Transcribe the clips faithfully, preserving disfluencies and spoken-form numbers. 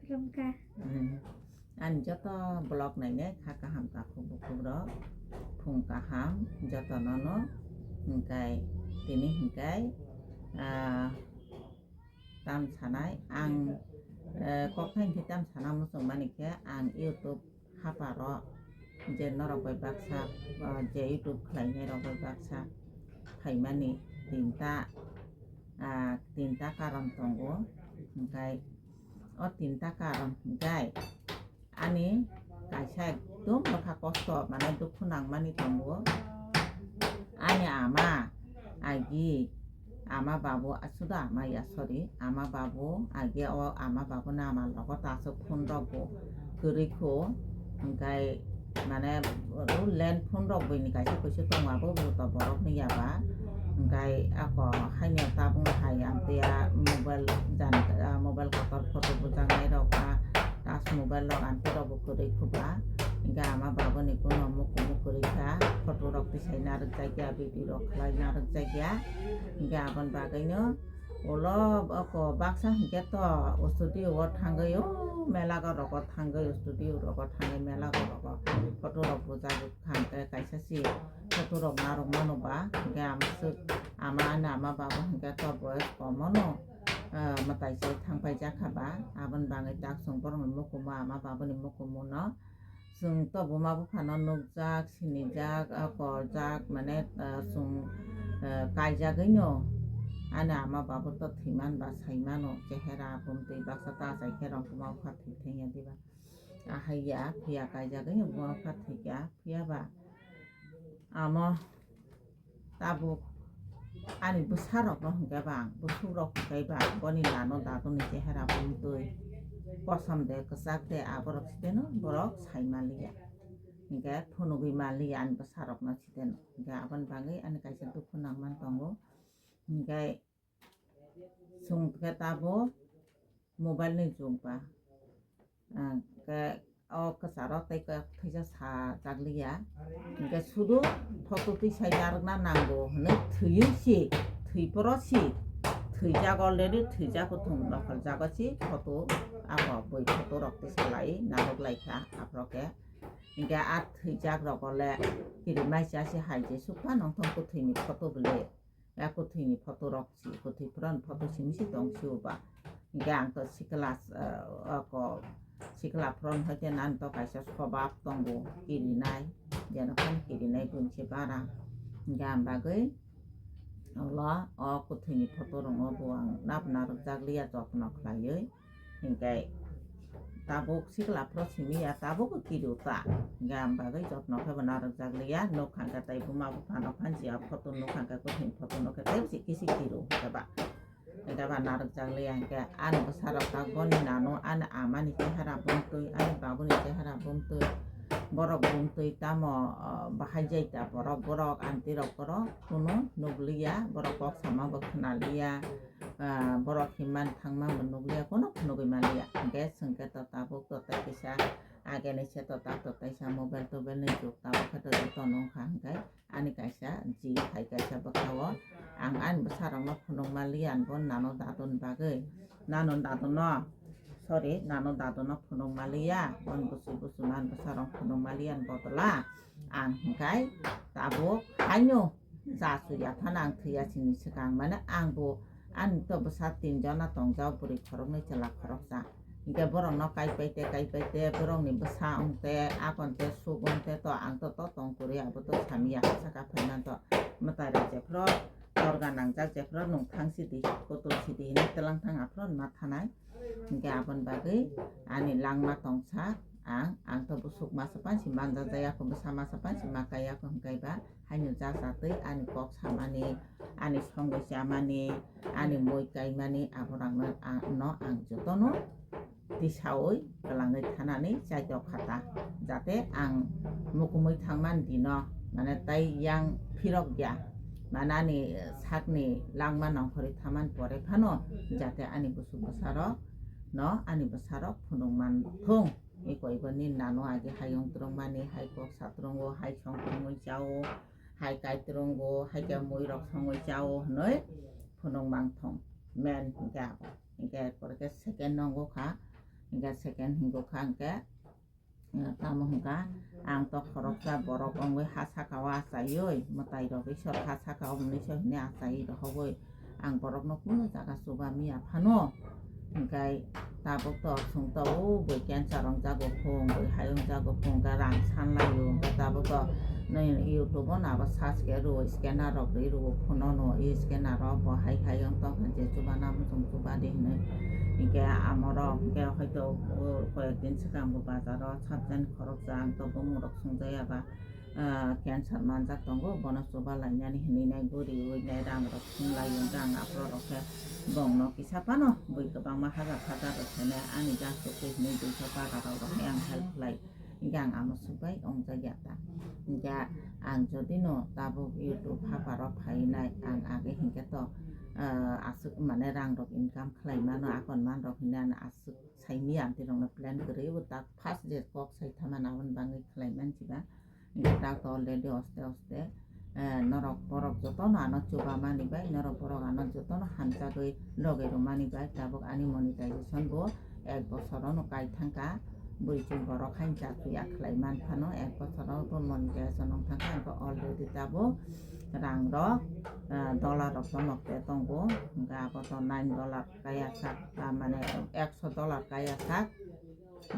Khulumkha. Hmm. Ani joto vlog nainai kha kaham takhuk bukhuk rok, phung kaham joto nono. Hingkai tini hingkai, ah, tam sanai ang, eh, kok hai hingke tam sana muchung mani khe ang YouTube haparo je norok bai baksa, ah, je YouTube khlainai rok bai baksa phaimani tinta, ah, tinta karon tongo. Hingkai o tinta karon hingkai ani kaisa ekdum bwkha kosto mane dukhu nangmani tongo. Ani ama agi ama babu asuda ama ya, sorry, ama babu agi o ama babu na ama logo ta aswk phone rok bo kwrwi kho, hingkai mane o land phone rok bini kaisa kuisu tongo abo bo to borok ni ya ba, hingkai ako haino tabung hai amtwi ya mobile jan, ah, mobile kotor photo bujaknai rok ah, touch mobile rok amtwi rok bo kwrwi kho ba, hingke ama babu ni kuno mukumu kwrwi kha, photo rok tisai narwk jak ya, video rok khlai narwk jak ya, hingke aboni bagwi no ulo oko baksa hingke to studio o thangwi o mela rok o thangwi studio rok o thangwi mela rok o photo rok bujak kha hingke kaisa si photo rok narwk mano ba hingke ama swk ama ani ama babu hingke to boyes kom mano, ah, mwtai se thang paijak kha ba aboni bagwi tak chwng borok ni mukumu ama babu ni mukumu no. Chwng to buma buphano nukjak, sinijak, ah, koljak, mane, ah, chwng, ah, kaijagwino ani ama babu to thwiman ba saimano, chehera bumtwi baksa ta achai khe rong buma bupha thwi thangya diba? Ahaiya, phiya kaijagwino buma bupha thwikya, phiyaba amo Tabuk ani bwsarokno hwnkhe bang, bwswkrok hwnkhe bang, boni nano daduni chehera bumtwi kosom de, kwchak de, aborok siteno borok sai manliya. Hwnkhe phunugwi manliya ani bwsarokno siteno. Hwnkhe aboni bagwi ani kaisa dukhu nangman tongo. Hwnkhe Chwng khe tabuk mobile ni jug ba. Ah, khe o kwcharo tei kok thaisa sa chakliya. Hwnkhe sudu photo twi sai narwkna nango hwnwi thwiwi si, thwi phoro si, thwijak already, thwijak kuthum nokholjago si photo, abo bui photo rok tisa lai narwk lai kha aphro khe. Hwnkhe a thwijak rogo le kirimai cha si hai je sukha nongthong kwthwini photo bwle. Ya kwthwini photo rok si, kwthwi phron photo simi si tong si uba. Hingke ang to sikla, eh, ako sikla phron hoite nan to kaisa sobab tongo kirinai, jeno phano kirinai bumse bara. Hingke ang bagwi ulo o kwthwini photo rongo bo ang nabna rwkjak liya jotno khlaiwi. Hingke tabuk sikla phoro simi ya, tabuk kiri ta. Hingke ang bagwi jotno khe bo narwkjak liya, nuk hangkhe tei buma bupha no phan si ya photo nuk hangkhe kwthwini photo nuk khe tei si kisi kiri hingke ba. Hingke ba narwkjak liya hingke ani bwsarok tak boni nano ani amani chehara bumtwi, ani babuni chehara bumtwi, borok bumtwi tamo, ah, bahai jai ta borok, borok anti rok borok kunu nuk liya, borok kok sama bo khna liya. Ah, borok himman thangma bo nukliya, kono phunugwi manliya. Hingke chwngke to tabuk to tei kisa ageni se to ta to teisa mobile tobel ni jug tabuk khe to joto nung kha hingke ani kaisa ji hai kaisa bwkha o ang ani bwsarok no phunuk manliya, ani bo nano dadon bagwi, nano dadono, sorry, nano dadono phunuk manliya, bon busu busu nani bwsarok phunuk manliya, ani bodola ang hingkai tabuk haino. Cha suya phano ang thwiya sini swkang, mane ang bo ani to bwsa tin jona tongjak, bwrwi khoroknwi chwla khoroksa. Hingke borokno kaipai te, kaipai te, borokni bwsa wng te, akon te, suk wng te, to ang to, to tong kwrwi, abo to samiya, ha saka phaimani to mwtai rok jephru torga nangjak, jephru nwng thang sidi, kutul sidi hinwi twlang thang aphuru ma thanai. Hingke aboni bagwi ani langma tongsa ang, ang to bwswk masa pansi manjak jaya kho, bwsa masa pansi ma kaya kho, hingkai ba haino jajatwi ani kok samani, ani songwi chamani, ani mui kaimani, aborokno ang, no ang jotono tisaui kwlangwi thanani chaitok khata, jate ang mukumui thangmani dino, mane, tai yang phirok ya, mane, ani sakni langma nongkhorwi thamani pore phano, jate ani bwswk bwsarok no ani bwsarok phunuk man thung. Eko ebo ni nano agi hayung twrwngmani, hai kok satwrwngo, hai song thwngwi chao, hai kaitrwngo, hai khe mui rok songwi chao hwnwi phunuk mang thung. Men hingke abo. Hingke pore khe second nongo kha, Hingke second hingkha hingke, eh, tamo hingka, ang to khoroksa borok wngwi ha saka o achaiwi, mwtai rok Isor ha saka o mwnwi so hwnwi achaiwi rohogwi, ang borokno kunu jaga chuba miya phano. Hingke tabuk to chwng to o bwi cancer wngjago phung, bwi hai wngjago phung, hingke rang sanlaio, hingke tabuk to nini YouTube o nabo search khe rw, scanner rok rw, rw phone o no, e scanner o bo hai hai wng tong kha, je chuba na muchung chuba di hwnwi. Hingke amorok hingke hoito, o, koyek din swkang bo bazar o sabjani khoroksa ang to bumung rok swngjaya ba, ah, cancer manjak tongo, bono chuba lainani hwnwi nai guriwi nai rang rok swnglai wngkha ang aphuru rok khe bongno kisa phano bui kwbangma hajar hajar rok khainai ani jak chukwi hwnwi duiso taka rok rok ang help khlai. Hingke ang amo swk bai wngjak ya ta. Hingke ang jodi no tabuk YouTube haparo phainai ang age hingke to, ah, aswk mane rang rok income khlai mano akon man rok hinwi ano aswk sai miya amtwi rok no plan kwrwi bo tak first je kok sai thama na aboni bangwi khlai man si ba. Hingke tak to already oste oste, eh, norok borok jotono ano chuba mani bai, norok borok ano jotono hamjagwi loge rwmani bai, tabuk ani monetization bo ek bosorono kai thangkha, bwrwi chwng borok haino chakri ya khlai man phano, ek bosorono bo monetization wng thangkha, hingke already tabuk rang rok, eh, dollar rok chomok te tongo, hingke abo to nine dollar kaya sak, ah, mane ekso dollar kaya sak,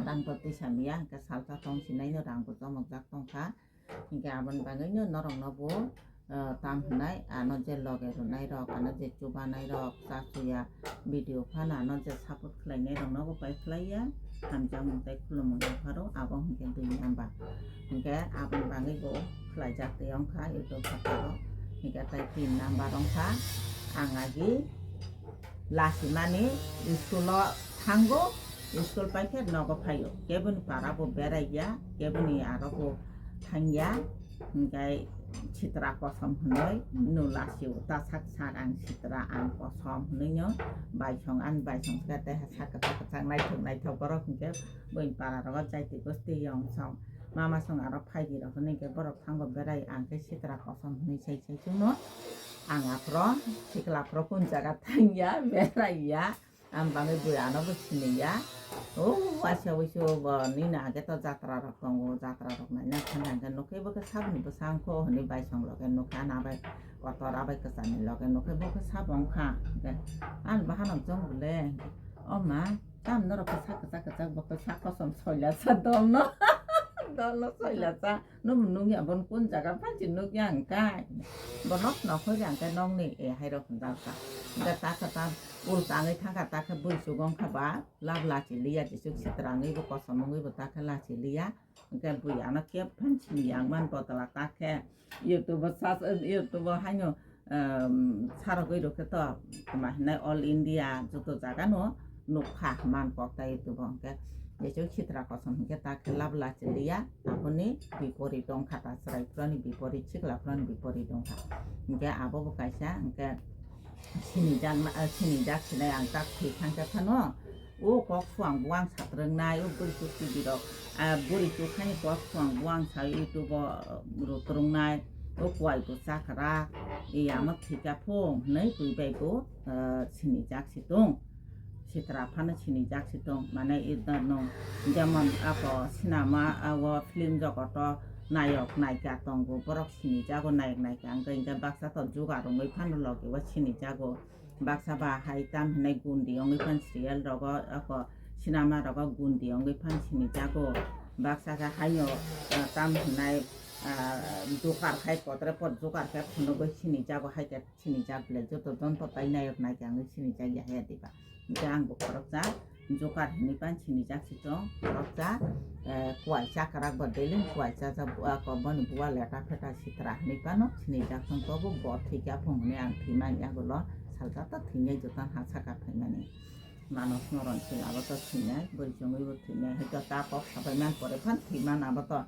rang to tisa miya, hingke salsa tong sinaino rang bo chomok jak tongkha. Hingke aboni bagwino norokno bo, eh, tam hwnai, ano je loge rwnai rok, ano je chubanai rok, chachuya video phano ano je support khlainai rokno bo pai khlaiya, hamjakmung tei khulumung yapharo, abo hingke dui number. Hingke aboni bagwi bo khlaijak tei wngkha YouTube phataro, hingke tei tin number wngkha ang agi lasimani school o thango, school paikhe nogo phaio, keboni para bo beraiya, keboni aro bo thangya, hingke sitra kosom hwnwi nula sio, ta sak sak ang sitra ang kosom hwnwi no baisong ani baisong se tei sak kwchak kwchak naithok naithok borok hingke boni para rogo jaiti gosti yong song mama song aro phaidi rok hwnwi hingke borok thango berai ang khe sitra kosom hwnwi sai sai chwngno ang aphro sikla phro kun jaga thangya beraiya. Ang bangwi bui ano bo siniya. O waisa wisu bo nini age to jatra rok tongo, jatra rok naina thangya hingke nokhe bo khe saboni bwsang kho hwnwi baisong loge nokhe, ano abai kotor abai kwchani loge nokhe bo khe sabo wngkha. Hingke ang bahanok jong bole, o ma, tam norok khe sak kwchak kwchak bo khe sak kosom soila sa dolno, dolno soila sa. Nwng nukya, bono kun jaga phansi nukya hwnkhe? Bono nokhorya hwnkhe nokni e hairok hwnjakha. Hwnkhe takha ta ulta wngwi thangkha, takhe bui chugong kha ba lab lachi liya, jesuk sitra wngwi bo kosom wngwi bo takhe lachi liya. Hwnkhe bui ano khe phansi yang man botala takhe YouTube o search, YouTube o haino, um, sarogwi rokhe to, tma hinai all India joto jaga no nukha man kok ta YouTube o hwnkhe. Jesuk sitra kosom hwnkhe takhe lab lachi liya. Aboni bipori dongkha ta, chwrai phuroni bipori, sikla phuroni bipori dongkha. Hingke abo bo kaisa, hingke sinijak na, ah, sinijak sinai ang tak thwi thangkhe phano, o kok suang buang satrwngnai, o bwrwi chuk T V rok, ah, bwrwi chuk hani kok suang buang sa YouTube o, ah, rwtrwngnai, o kuai bo chakra, e amo thwikha phung hinwi twi bai bo, ah, sinijak si tong. Sitra phano sinijak si tong, mane ida no jemon ako sinama o film jogoto nayok nayika tongo, borok sinijago nayok nayika, hingke hingke baksa to jugar wngwi phano logi o sinijago, baksa ba hai tam hinai gundi wngwi phano serial rogo ako sinama rogo gundi wngwi phano sinijago, baksa khe haino, ah, tam hinai, ah, jukar khai kotre pot jukar khe phunugwi sinijago hai khe. Sinijak belai joto jon to tai nayok naikhe ang sinijak ya haya diba. Hingke ang bo khoroksa jokar hinwi pan sinijak si tong khoroksa, eh, kuaisa kwrak bo daily kuaisa jak, ah, ko boni bua leta pheta sitra hinwi pano sinijak tong tobo bo thwikya phung hinwi ang thwimani yagulo salsa to thwinai joto ha saka phaimani. Manush moron sila bo to thwinai, bwrwi chongwi bo thwinai, hwnkhe ta kok sabai man pore phan thwiman abo to.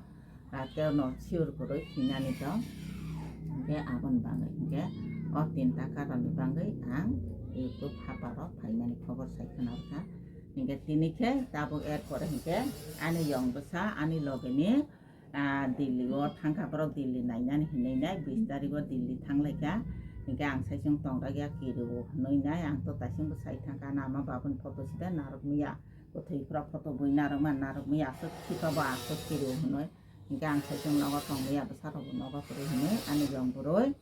Rakeo no sure kwrwi hinani to. Hingke aboni bagwi hingke o tinta karon ni bagwi ang YouTube haparo phaimani khobor sai khna rwkha. Hingke tini khe tabuk er pore hingke ani yong bwsa ani loge ni, ah, Delhi o thangkha borok Delhi nainani hinwi nai bis tarik o Delhi thanglaikha. Hingke ang saichung tongrak ya kiru hinwi nai ang to taising bwsai thangkha na ama babuni photo sida narwk miya. Kwthwi phra photo bui narwkma narwkmaya aswk khipa bo aswk khirio hinwi. Hinkhe ang saichung nogo tongmaya bwsarokbo nogo kwrwi hinwi ani yong bwrwi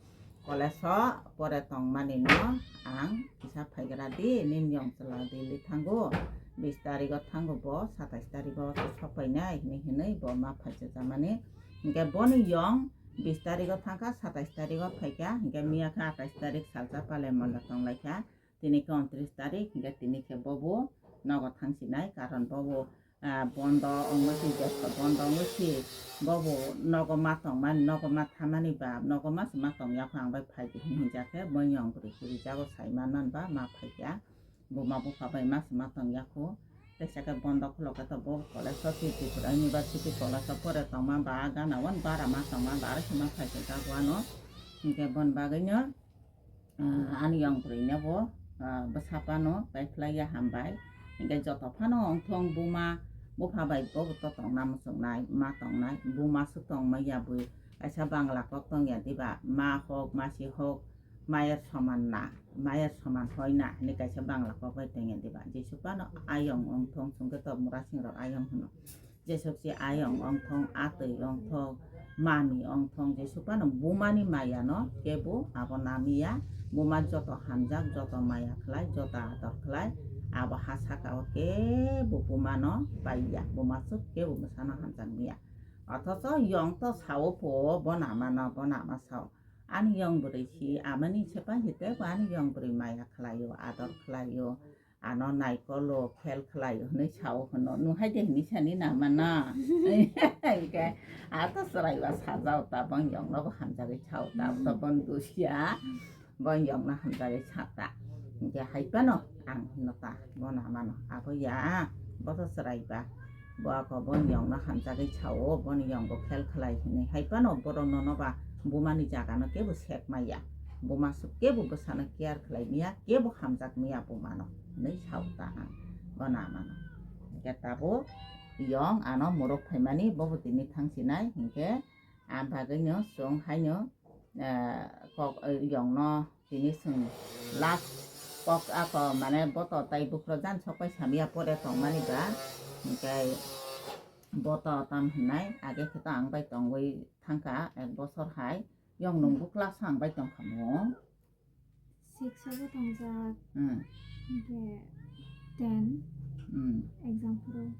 college o pore tongmani no ang kisa phaigra di nini yong chwla Delhi thango, bis tarigo thango bo, satais tarigo sokpainai hinwi hinwi bo ma phaichajamani. Hinkhe boni yong bis tarigo thangkha, satais tarigo phaikha, hinkhe miyakhe atais tarik salsa pale mondo tonglaikha. Tini khe untris tarik, hinkhe tini khe bobo nogo thangsinai, karon bobo, ah, bondo wngwi si, jesko bondo wngwi si, bobo nogo ma tongmani, nogo ma thamani ba, nogo ma se ma tongya kho ang bai phai di hin hinjak khe, bo yong bwrwi kwrwi jago sai ma non ba ma phaikha, buma bupha bai ma se ma tongya kho. Teisa khe bondo khulok khe to bo college o Tripura University college o pore tongma ba gana wan bara ma tongma ba aro se ma phaikha jago ano. Hinkhe bon bagwi no ah, ani yong bwrwi no bo, ah, bwsa phano pai phlai ya hambai. Hinkhe joto phano wngthong buma bupha bai bo to tongna muchungnai, ma tongnai, buma swk tongma ya bwi. Kaisa Bangla kok tong ya diba, ma hok, masi hok, mayer soman na, mayer soman hoi na, hinwi kaisa Bangla kok bai tong ya diba. Jesuk phano ayong wngthong, chwng khe to murasing rok ayong hwno. Jesuk si ayong wngthong, atwi wngthong, mami wngthong, jesuk phano bumani maya no kebo abo namiya. Buma joto hamjak, joto maya khlai, joto ador khlai, abo ha saka o kebo buma no paiya, buma swk kebo bwsano hamjak miya. Othocho yong to sao pho, bo nama no, bo nama sao. Ani yong bwrwi si amani sepai hite bo ani yong bwrwi maya khlaio, ador khlaio. Ano naikolo khel khlai hwnwi sao hwno, nuhai de hwnwi sani nama na. Hinkhe ato chwraiba sajao ta, bong yongno bo hamjagwi sao ta, to bon dusia, bong yongno hamjagwi sa ta. Hinkhe hai phano ang hwno ta, bo namano, abo ya, bo to chwraiba. Bo ako bong yongno hamjagwi sao, boni yong bo khel khlai hwnwi. Hai phano borok nono ba bumani jagano kebo sek maya. Buma swk kebo bwsano care khlai miya, kebo hamjak miya bumano. Hinwi sao ta ang, bo namano. Hinkhe tabuk yong ano morok phaimani, bobo tini thangsinai, hinkhe ang bagwino chwng haino, eh, kok, eh, yongno tini chwng last kok ako, mane boto tai buphro jan sokpai samya pore tongmani ba, hinkhe boto tam hwnai, age khe to ang bai tongwi thangkha ek bosor hai, yong nungbo class ang bai tongkha mo. Six abo tongjak. Hmm. Hinkhe ten. Hmm. Exam phuru.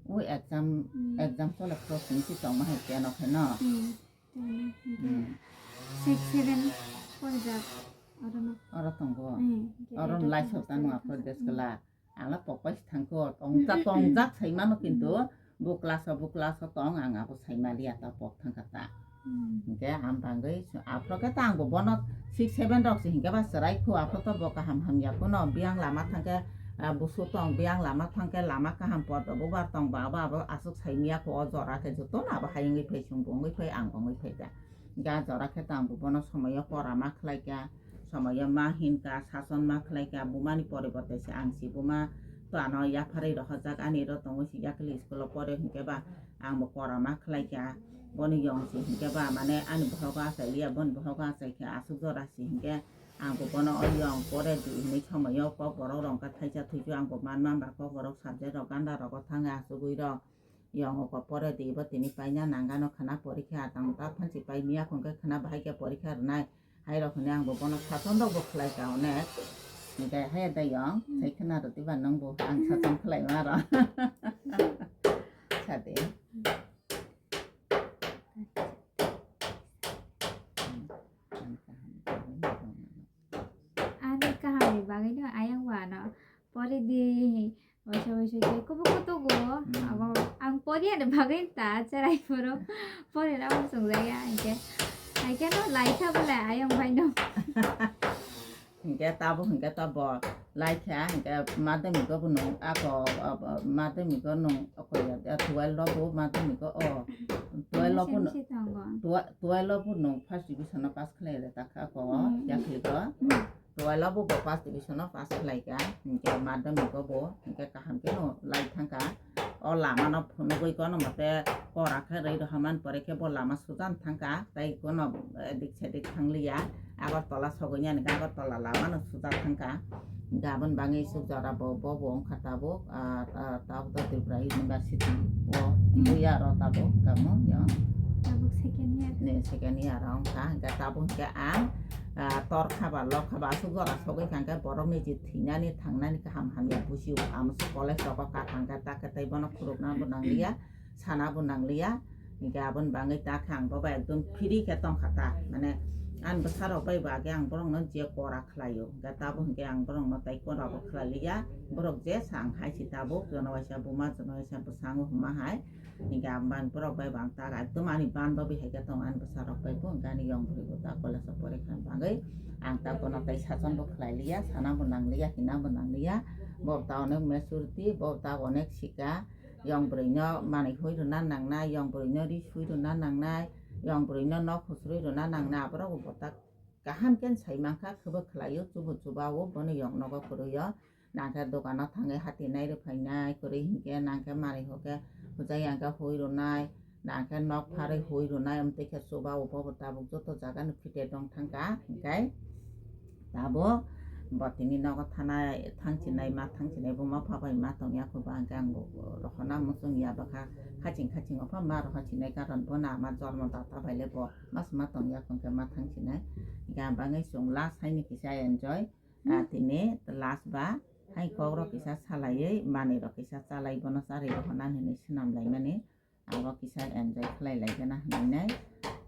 O exam, Hmm. exam chole phuru sini si tongma hai ten o khe no. Hmm. Ten. Hinkhe Hmm. six, seven porijak. Oro no. Oro tongo. Hmm. Hinkhe Oro eight o lai tongo, sok tanu hostel o apo thangkha. Deskla. Ang la pokpai si thangkho, tongja-, tongjak saimano kintu, Hmm. bo class o, bo class o tong, ang abo saimaliya ta pok thangkha ta. Hmm. Hinkhe ang bangwi su-, aphro khe ta ang bo bono six seven rok se hinkhe ba chwrai kho, aphro to bo kaham hamya phano, biyang lama thangkhe, ah, busu tong, biyang lama thangkhe lama kaham pod, bo bar tong ba, abo, abo aswk saimya kho, o jora khe jotono abo hayungwi phai, chwng bo wngwi phai, ang bo wngwi phai ta. Ga jora khe tang bo bono somoyo pora ma khlai kha, somoyo ma hin kha, sason ma khlai kha, buma ni poriborte se ang si buma to ano yapharwi rohorjak, ani ro tongwi si yakli school o pore hinkhe ba ang bo pora ma khlai kha, boni yong si hinkhe ba mane ani bohogo achai liya, boni bohogo achai kha, aswk jora si hinkhe ang bo bono o yong pore di hinwi somoyo kokborok rwng kha thaisa thuisu ang bo man man ba kokborok subject rok ganda rogo thangwi achugwi rok. Yong oko pore di bo tini paina nangano khana porikha tang ta phansi pai miya khon khe khana bahai khe porikha rwnai. Hai rok hwnwi ang bo bono sason rok bo khlai ka onek. Hinkhe hai da yong, Hmm. sai khna rwdi ba nang bo ang sason khlai ma rw. Sade. Ani kaham ni bagwi no ayang wano. Pore di, waisa waisa khe kubuk kutugo. Hmm. Abo ang poriya ni bagwi ta cherai phuru. Pore na bo sung jaya hinkhe. Hai khe no lai kha bole ayang bai no. Hinkhe tabo, hinkhe tabo lai kha, hinkhe madhyamik o bo nung ako, abo madhyamik o nung ako ya, ya twelve o bo madhyamik o, o twelve o bo Same nung, si tongo. Twe-, twelve o bo nung first division o pass khlai le ta kha ako, Hmm. yakli ko. Hmm. Twelve o bo first division o pass khlai kha, hinkhe madhyamik o bo hinkhe kaham khe no lai thang kha. O lama no phunugwi kono mote kora khe rwi rwha man pore khe bo lama sujan thang kha, tei kono edik sedik thang liya. Agartala sogwi yani Agartala lama no sujak thang kha. Gabon bangwi suk jora bo, bo bo wngkha tabuk, ah, ah, tabuk to Tripura University o, hmm, buya ro tabuk kamo yo. Tabuk second year. Ne second year o wngkha, hingke tabuk hingke ang, ah, tor kha ba, lok kha ba, asuk jora sogwi kha hingke borok ni je thwinani thangnani kaham hamya bujiu, amo college rogo ka thangkha, ta khe tei bono khulukna bo nangliya, sana bo nangliya. Hingke aboni bagwi ta khe ang bo bai ekdom free khe tongkha ta, mane ani bwsa rok bai bo age ang borok no je kora khlaio, hingke tabuk hingke ang borok no tei kora bo khlai liya, borok je sa ang hai se tabuk, jono waisa buma, jono waisa bwskango hwnma hai, hingke ang ban borok bai bo ang ta ekdom ani bandobi hai khe tong ani bwsa rok bai bo, hingke ani yong bwrwi bo ta college o pore kha bagwi ang ta bono tei sachon bo khlai liya, sana bo nang liya, hina bo nang liya, bo ta onek maturity, bo ta onek sika, yong bwrwi no manwi hui rwna nangnai, yong bwrwi no ri sui rwna nangnai, yong bwrwi no nok husrwi rwna nangnai, aborok bo ta kaham khe sai mankha, khwbo khlaio, chubu chuba o bono yong nogo kwrwi o, nangkhe dogano thangwi hati nai rw phainai, kwrwi hinkhe nangkhe manwi hokhe hujai yangkhe hui rwnai, nangkhe nok pharwi hui rwnai, amtwi khe chuba o bo bo tabuk joto jaga no fite dong thangkha, hinkhe Tabuk bo tini nogo thanai, thangchinai, ma thangchinai, buma pha bai ma tongya kho ba, hingke ang bo rohorna muchung ya bwkha, khaching khaching o pha ma rohor chinai, karon bo na ma jormo data bai le bo mas ma tongya kho, hingke ma thangchinai. Hingke ang bangwi chwng last haini kisa enjoy, ah, hmm, tini last ba hai kok rok kisa salaiwi, manwi rok kisa chalai, bono charwi rohorna hinwi swnam laimani. Abo kisa enjoy khlai lai gana hinwi nai.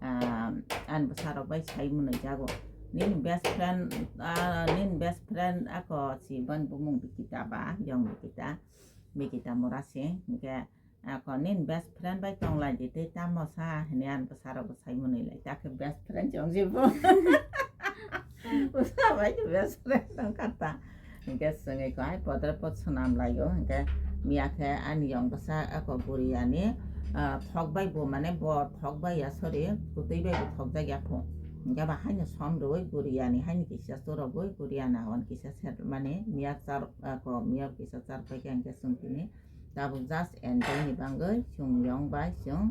Ah, ani bwsa rok bai sai mwnwi jago. Nini best friend, ah, nini best friend ako si ban bumung Bikita ba, yong Bikita, Bikita Murasing. Hingke ako nini best friend bai tong lai di tei tamo sa hinwi ani bwsa rok bo sai mwnwi lai. Ta khe best friend chong si bo. Bwsa bai khe best friend tong kha ta. Hingke chwngwi ko hai podre pod swnam laio, hingke miya khe ani yong bwsa ako bwrwi ani, ah, thok bai bo, mane bo thok bai ya, sorry, kwtwi bai bo thok jak ya pho. Hingke ba haino som rwui bwrwi ani haino kisa chorobwi bwrwi ani awan kisa set mani miya char, ako miya kisa char pai khe hingke chwng tini tabuk just enjoy ni bagwi chwng yong bai chwng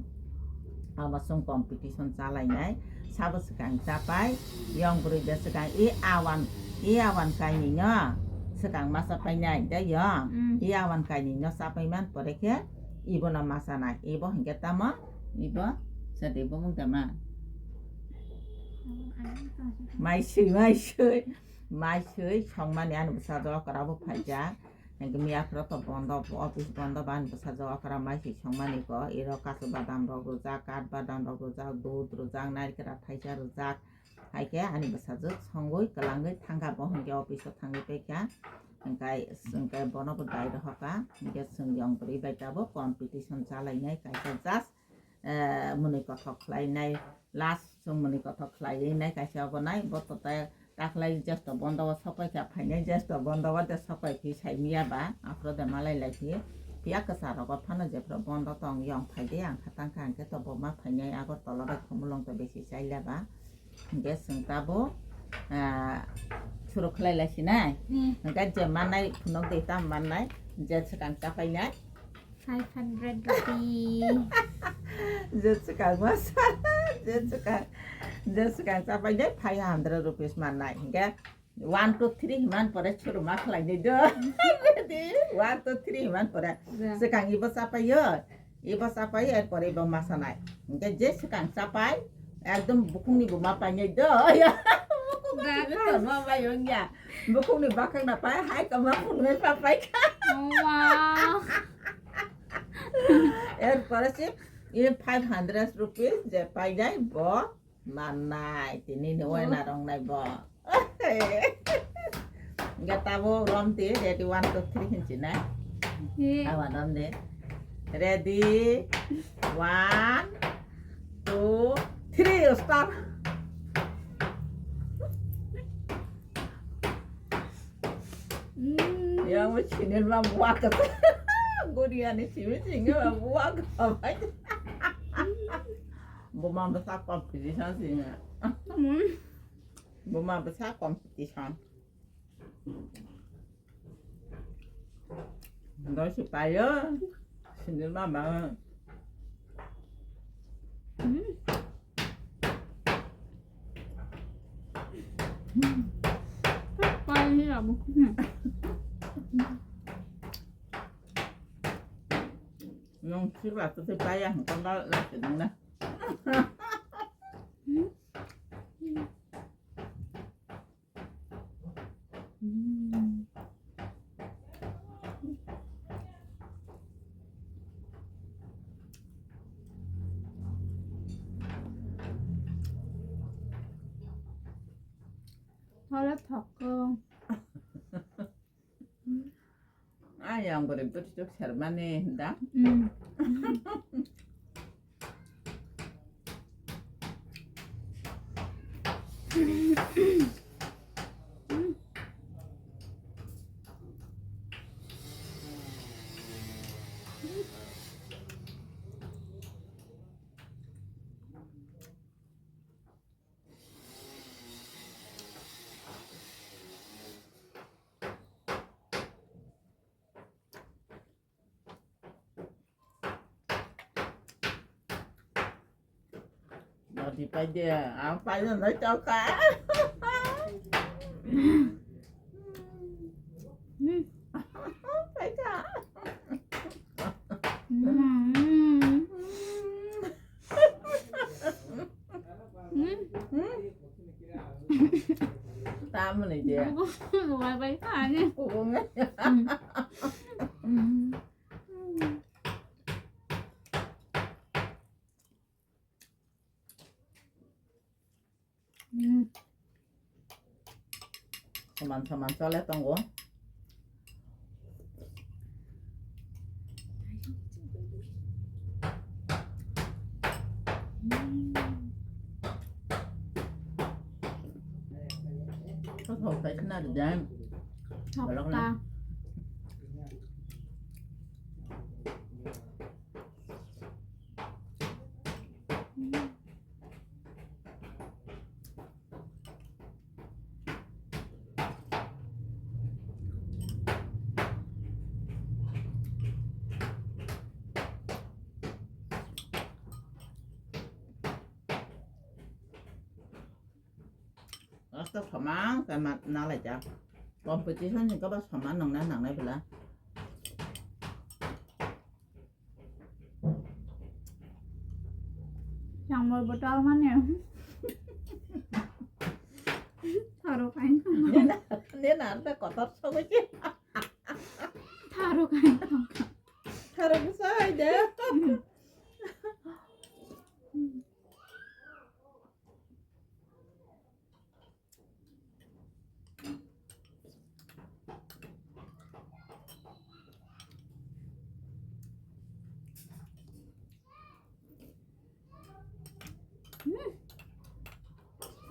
abo chwng competition chalainai. Sabo swkang chapai, yong bwrwi de swkang i awan, i awan kainwi no swkang ma chapainai de yong. Mm. I awan kainwi no chapai man pore khe ibo no ma chanai. Ibo hinkhe tamo? Ibo sadi bo mung tama? Mai sui, mai sui, mai sui songmani ani bwsa jora bo phaijak. Hingke miya phoro to bondo, office bondo, bani bwsajwk okra mai si songmani ko, iro kasu badam rok rwjak, kat badam rok rwjak, dud rwjak, narikra thaisa rwjak. Hai khe ani bwsajwk songwi kwlangwi thangkha, bo hwnkhe office o thangwi paikha. Hwnkhe, hwnkhe bono bo dai rohorkha, hwnkhe chwng yong bwrwi bai tabuk competition chalainai kaisa just eh, mwnwi kothok khlainai, last chwng mwnwi kothok khlaiwi nai kaisa obo nai, bo to tei taklai jesto bondo o sopai kha phainai, jesto bondo o de sopai phi sai miya ba, aphuru de malai lai phi. Phiya kwcharo bo phano jephuru bondo tong yong phai de, ang kha tang kha, hwnkhe to bo ma phainai Agartala bai Khumulwng to besi chai la ba. Hwnkhe chwng tabuk, ah, suru khlai lai sinai. Hmm. Hwnkhe je mannai phunuk de, tam mannai, je swkang chapainai. Five hundred rupees. Je swkang masa, je swkang, je swkang chapai de five hundred rupees mannai. Hingke one, two, three himan pore churu ma khlai de do. Ready? One, two, three himan pore. Ja. Swkang ibo chapai yo. Ibo chapai yo, er pore ibo ma sanai. Hingke je swkang chapai, ekdom bukhung ni bo ma pai nai do. Ya. Bukhung ni bo ma pai yo ya. Bukhung ni bakhang na pai, hai kama phung nai pa pai kha. Oh, wow. Er pore si, i five hundred rupees je pai jai bo mannai, tini ni, oh, wena rong nai bo. Hingke tabuk rom di, ready, one, two, three hinchi nai. Ye. Awa rom di. Ready, one, two, three, start. Mm. Ya, mo chini ma buak. Guriani chini chini ma buak. Buma bwsa competition singa. Mm. Buma bwsa competition. Doi si payo. Sinil mama. Mm. Pai ni abu. Nung sikla twi twi paiya hwnkhe na lasi nung na. Thole thokko. Ayang bwrwi bwtwi sermani da. Mm. Nodi pai de, ang pai de, nai chao ka. Pai ka. Tamoni je. Wai bai ka ni. Kubung. Saman saman chole tongo. Thok thok khai khna rijak. Thok ta. Asta samang sama nalaijak. Competition ni kaba sama nangna nangnai bela. Yang mol botol mana? Tharo kain. Nena, nena anta kotor sogo je. Tharo kain. Tharo busai de.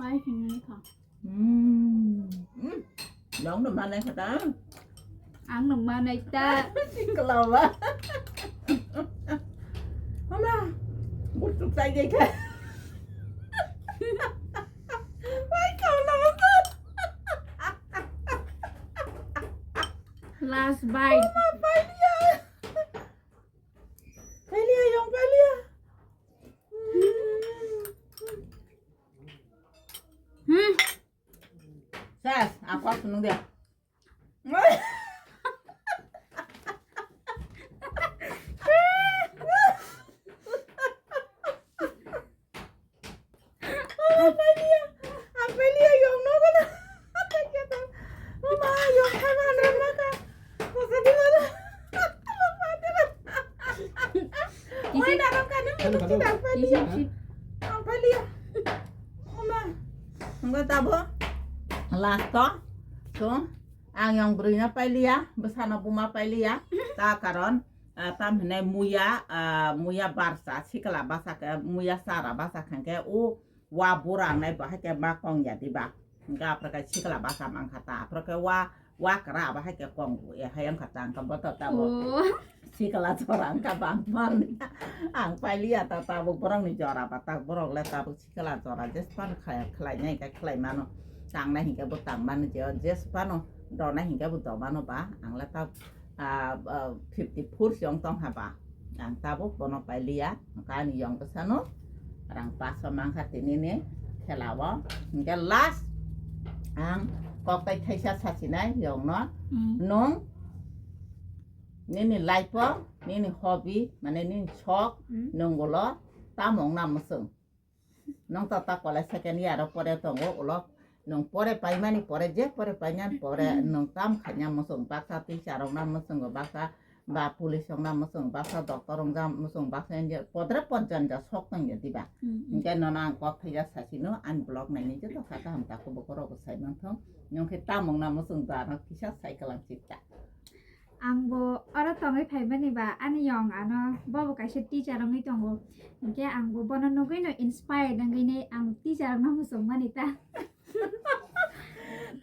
Pai hinwi kha. Hmm. Hmm. Nong no manai kha ta. Ang no manai ta. Singkla ba. Mama. Burtuk tai dei kha. Pai kau na ba. Last bite. Mama, pai dia. Pai dia, yang pai dia. Hmm. Ses, aku harus nunggu dia. Amelia, Amelia, yang no gana. Mama, yang kanan maka. Masa di mana? Mama, di mana? Isi. Wai, dalam kanan itu tidak Amelia. Isi, isi. Amelia. Mama. Enggak tahu. Last to. So, ang yang beri na pailiya, besana buma pailiya. Ta karon, ah, tam hene muya, ah, muya barsa, sikla basa ke, muya sara basa khangke, u wa burang nai bahai ke ma kong ya diba. Enggak, apra ke sikla basa mangkha ta, apra ke wa, wa kra bahai ke kong, ya hayang kha ta, engka boto tabo. Oh. Sikla jora wngkha bangmani. Ang pailiya ta tabuk borokni jora ba ta borok le tabuk sikla jora jespan khlai, khlainai khe khlai mano. Tangnai hinkhe bo tang mano je, jespano donai hinkhe bo do mano ba. Ang le ta, ah, ah, fifty four se wng tong ha ba. Ang tabuk bono pailiya. Kani yong bwsano rang paso mangkha tinini khela o. Hinkhe last ang koktai thaisa sasinai yongno. Mm. Nung Nini life o, nini hobby, mane nini sok, Hmm. Nung ulo tamo wngna mwswng. Nung to ta college second year o pore tongo, ulo nung pore paimani pore, je pore painani pore, Hmm. Nung tam khaina mwswng, baksa teacher wngna mwswng, baksa ba police wngna mwswng, baksa doctor wngna mwswng, baksa engineer, podre ponchanja sok tongya diba? Hmm, hmm. Hinkhe nono ang kok thaijak sasino, ani vlog naini joto kha kaham takhuk bukhuk rok bo sai manthung. Nung khe tam wngna mwswng, da no kisa sai kwlang chikta. Ang bo oro tongwi phaimani ba, ani yong ano, bo bo kaisa teacher wngwi tongo. Hinkhe ang bo bono nugwi no inspired wngwi ne ang teacher wngna muchung mani ta.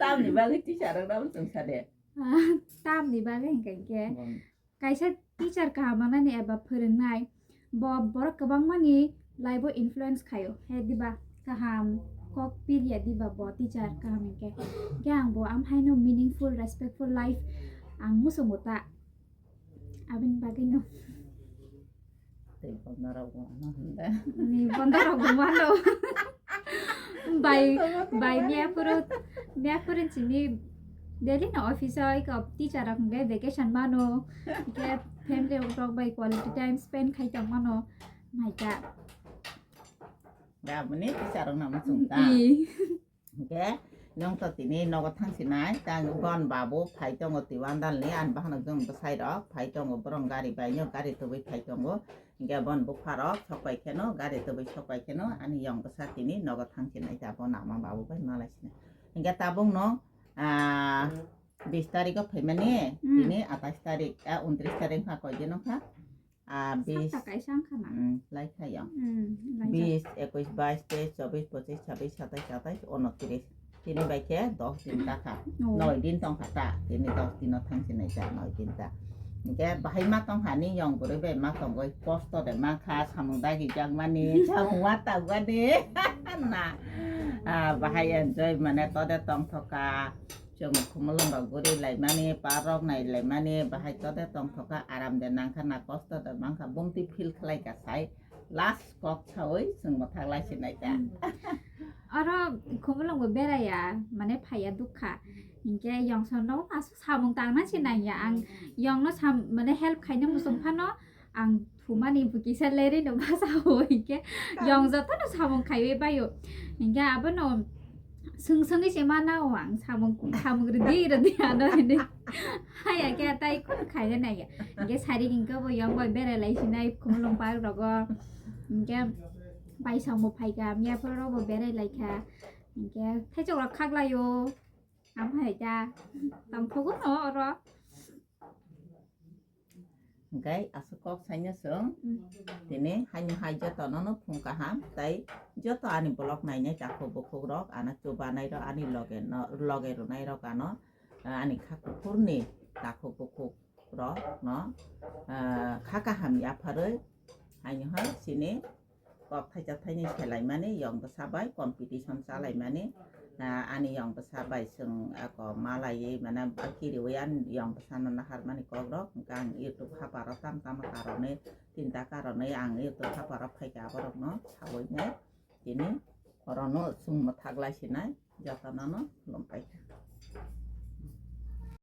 Tamni bagwi teacher wngna muchung sa de? Tamni bagwi hinkhe hinkhe Bong. Kaisa teacher kaham manani eba phwrwngnai, bo borok kwbangmani life o influence khaio, he diba? Kaham kok pirya diba bo teacher kaham hinkhe. Hinkhe ang bo amhaino meaningful, respectful life ang muchungo ta. Aboni bagwino. Tei bondorok bo ano hwnda. Ni bondorok bo ano. Bai, bai miyaphuru, miyaphuru chini daily no office o iko teacher rok hwnkhe vacation mano. Hinkhe family rok bai quality time spend khai tong mano. Maika. Da boni teacher rok namo chungta. Ih. Hinkhe nung to tini nogo thangsinai, tang bon babu phai tongo Tiwandal ni, ani bahanok jong bwsai rok phai tongo, borok gari bai no gari tubui phai tongo. Hinkhe bon bupha rok sokpai kheno, gari tubui sokpai kheno, ani yong bwsa tini nogo thangsinai, ta bo nama babu bai malai sinai. Hinkhe tabuk no, ah, bis tarik o phaimani, Hmm. Tini atais tarik, ah, untris tarik wngkha, koi din wngkha? Ah, bis. Sapta kaisa wngkha na? Hmm, lai kha yong. Hmm, lai kha. Bis, ekuis, bais, teis, chobis, pochis, chabis, satais, atais, unotris. Tini bai khe dos din ta kha. Oh. Noi din tong kha ta. Tini dos din o thangsinai ta, noi din ta. Hinkhe bahai ma tong kha ni yong bwrwi bai ma tongwi kosto de ma kha, samung dagi jak mani, samung ma tang mani. Na. Ah, bahai enjoy mane to de tong thoka. Chwng khumulwng rok guri laimani, par rok nai laimani, bahai to de tong thoka, aram de nang kha na, kosto de mang kha, bumtwi feel khlai kha sai, last kok saui chwng mwthak lai sinai ta. Hmm. Oro khumulwng bo beraiya, mane phaiya dukha. Hinkhe yong song no asu samung tangna sinai ya, ang yong no sam-, mane help khaina muchung phano, ang thumani bo kisa lerwi no basa o hinkhe yong jotono samung khaiwi baio. Hinkhe abono swng swngwi se mana o ang samung, samung rwdi rwdi ano hinwi. Haya khe tai khun khaina naiya. Hinkhe sari hinkhe bo yong bai berai lai sinai khumulwng park rogo. Hinkhe baisong bo phaikha, miyaphoro bo berai laikha. Hinkhe thaichok rok khaklaio. Amhai da tongthogo no oro. Hinkhe aswk kok saino chwng. Mm. Tini haino hai jotono no phung kaham, tai joto ani vlog nainai takhuk bukhuk rok, ano chubanai rok, ani loge no, loge rwnai rok ano, ah, ani kha kuphur ni takhuk bukhuk rok no, ah, kha kaham yapharwi haino hai chini kok thaisa thaini selaimani, yong bwsa bai competition chalaimani, ah, ani yong bwsa bai chwng ako malaiwi mane kiriwi ani yong bwsano naharmani kokrok, hwnkhe ang YouTube haparo tam tamo karonwi, tinta karonwi ang YouTube haparo phaikha, aborokno sawi nai tini orono chwng mwthak lai sinai jotonono khulumpai kha.